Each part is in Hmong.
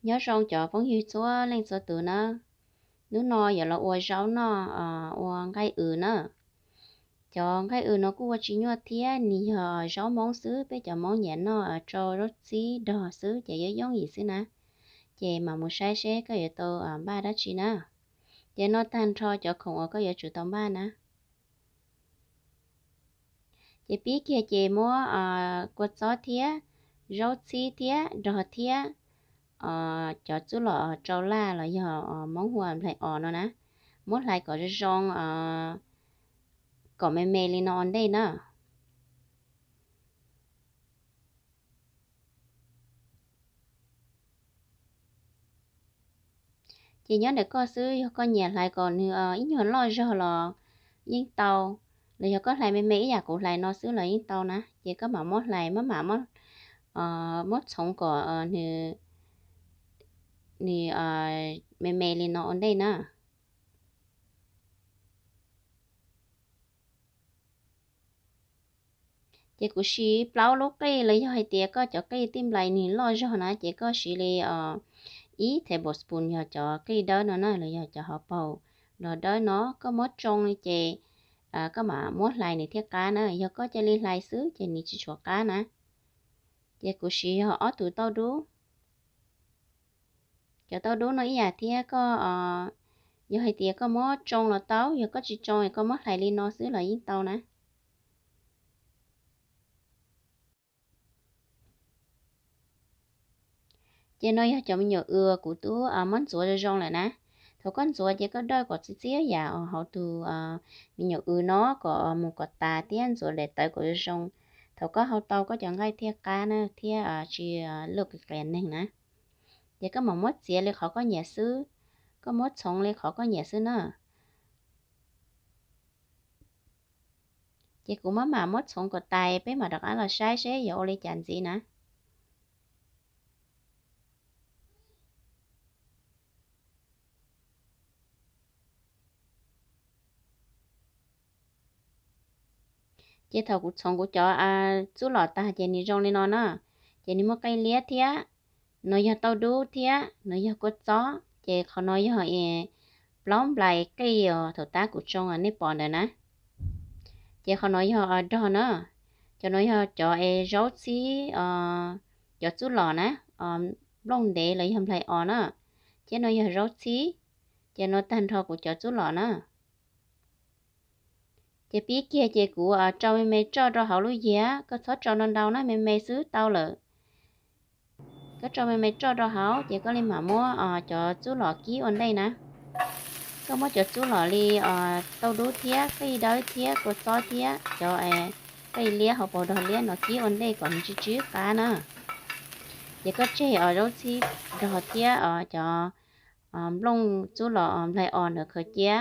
Nyob zoo cov phooj ywg txhua leej txhua tus na, hnub no yuav los ua zaub noj, ua nqaij w na. Cov nqaij w no kuj ua tsis nyuaj thiab, nws yog zaub Hmoob xwb, peb cov Hmoob nyiam noj rau zaub txhib dog xwb ces yooj yooj yim xwb na. Ces mam mus saib seb koj yuav tau npaj dab tsi na. Ces no tag nrho cov khoom uas koj yuav tsum tau npaj na. Ces pib kiag ces muab kua txob thiab zaub txhib thiab dog thiab cov txuj lom rau laj los yog Hmoob hu ua nplaig os no na, muab hlais kom zoo zoo, kom me me li no ua ntej na. Ces nyob ntawm koj xwb, yog koj nyiam hlais kom nws ib nyuag loj zog los yeej tau, los yog koj hlais me me ib yam kuv hlais no xwb los yeej tau na. Ces koj mam muab hlais, maj mam muab txhoov kom nws me me li no ua ntej na. Ces kuv siv plaub lub qij, los yog hais tias koj cov qij tij nplais nws loj zog na ces koj siv li ib tablespoon yog cov qij dawb no na, los yog cov hauv paus los dawb no. Koj muab tsoo li ces koj mam muab hlais nws thiaj qab na. Yog koj cia li hlais xwb ces nws tsis tshua qab na. Ces kuv siv yog ob tug tauj dub. Cov tauj dub no ib yam thiab, koj yog hais tias koj muab tsoo los tau, yog koj tsis tsoo es koj muab hlais li no xwb los yeej tau na. Ces no yog cov me nyuam w kuv twb muab ntxuav zoo zoo lawm na. Thaum koj ntxuav ces koj dawj kom txi txiab yam hauv tus me nyuam w no kom mus kom tas thiab ntxuav daim tawv kom zoo zoo. Thaum koj hau tau koj cov nqaij thiaj qab na thiab tsis loj qias qias neeg na. Ces koj mam muab txiav li qhov koj nyiam xwb, koj muab txhoov li qhov koj nyiam xwb na. Ces kuv maj mam muab txhoov kom tas peb mam rov qab los saib seb yuav ua li cas ntxiv na. Ces thaum kuv txhoov kuv cov txuj lom tag ces nws zoo li no na. Ces nws muaj qij liab thiab, no yog tauj dub thiab no yog kua txob, ces qhov no yog plaub nplais qij os, thaum tab kuv tsoo nej pom ntawd na. Ces qhov no yog dog na, cov no yog cov es zaub txhib, cov txuj lom na, nplooj ntev los yog nplaig os na. Ces no yog zaub txhib, ces no tag nrho kuv cov txuj lom na. Ces pib kiag ces kuv rau me me tsoj rau hauv lub yias, koj txhob rau ntau ntau na, me me xwb tau lawm. Koj rau me me tsoj rau hauv ces koj li mam muab cov txuj lom kib ua ntej na. Koj muab cov txuj lom li tauj dub thiab qij dawb thiab kua txob thiab cov qij liab hauv paus dog liab no kib ua ntej kom nws tsw tsw qab na. Ces koj tseg os zaub txhib dog thiab os cov nplooj txuj lom nplaig os ntawd khaws cia.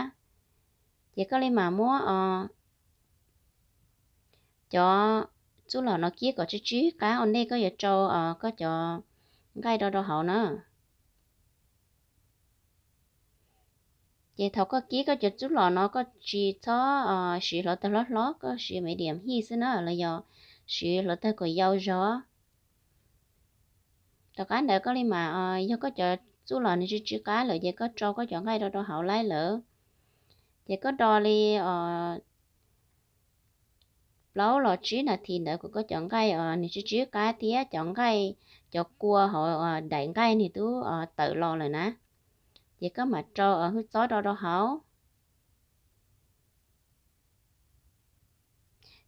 Ces koj li mam muab os cov txuj lom no kib kom tsw tsw qab ua ntej koj yuav rau os koj cov nqaij rau rau hauv na. Ces thaum koj kib koj cov txuj lom no koj tsis txhob siv hluav taws hlob hlob, koj siv medium heat xwb na, los yog siv hluav taws kom yau zog. Tom qab ntawd koj li mam, yog koj cov txuj lom nws tsw tsw qab lawm ces koj rau koj cov nqaij rau rau hauv laib lawm. Ces koj do li plaub los tsib nas this ntawd kom koj cov nqaij nws tsw tsw qab thiab cov nqaij, cov kua hauv daim nqaij nws twb tawm los lawm na. Ces koj mam rau hwj txob rau rau hauv.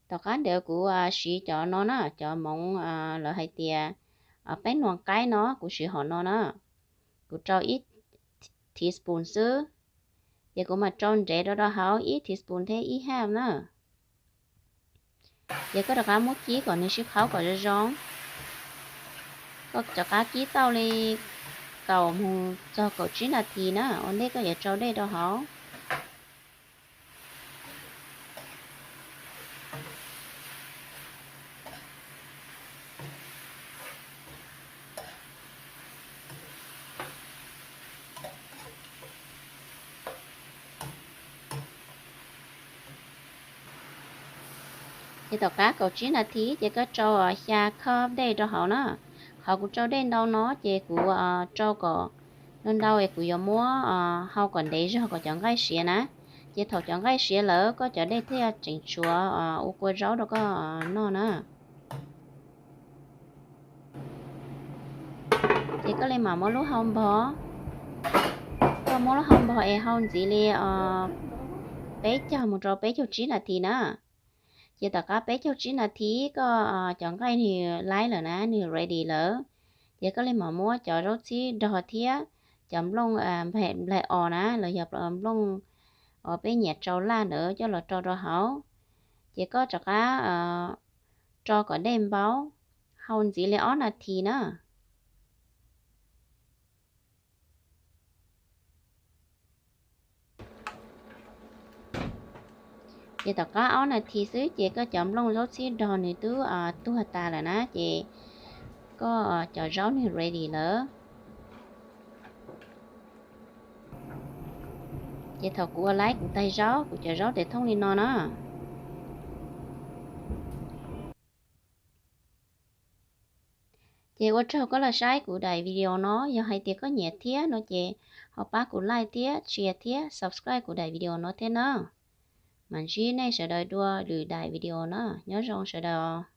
Tom qab ntawd kuv siv cov no na, cov moov lawv hais tias peeb nuam qaib no, kuv siv hom no na. Kuv rau ib teaspoon xwb. Ces kuv mam rau nrev rau rau hauv ib teaspoon thiab ib half na. Ces koj rov qab muab kib kom nws sib qhaub kom zoo zoo. Koj rov qab kib tau li kaum mus txog kaum tsib nas this na, ua ntej koj yuav rau dej rau hauv. Ces tom qab kaum tsib nas this ces koj rau xya cup dej rau hauv na. Thaum kuv rau dej ntau no ces kuv rau kom ntau ntau es kuv yuav muab hau kom ntev zog kom cov nqaij siav na. Ces thaum cov nqaij siav lawm koj cov dej thiaj tseem tshuav ua kua zaub rau koj noj na. Ces koj li mam muab lub hau npog, koj muab lub hau npog es hau ntxiv li peb caug mus rau peb caug tsib nas this na. Ces tom qab peb caug tsib nas this koj cov nqaij nws laib lawm na, nws ready lawm. Ces koj li mam muab cov zaub txhib dog thiab cov nplooj nplaig os na los yog nplooj uas peb nyiam rau laj ntawd coj los rau rau hauv. Ces koj rov qab rau kom dej npau, hau ntxiv li ob nas this na. Ces tom qab ob nas this xwb ces koj cov nplooj zaub txhib dog nws twb tuag tas lawm na, ces koj cov zaub nws ready lawm. Ces thaum kuv ua laib kuv tais zaub, kuv cov zaub tes thooj li no na. Ces ua tsaug koj los saib kuv daim video no, yog hais tias koj nyiam thiab no ces ho pab kuv like thiab share thiab subscribe kuv daim video no thiab na. Mam ntsib nej sawv daws dua lwm daim video na, nyob zoo sawv daws.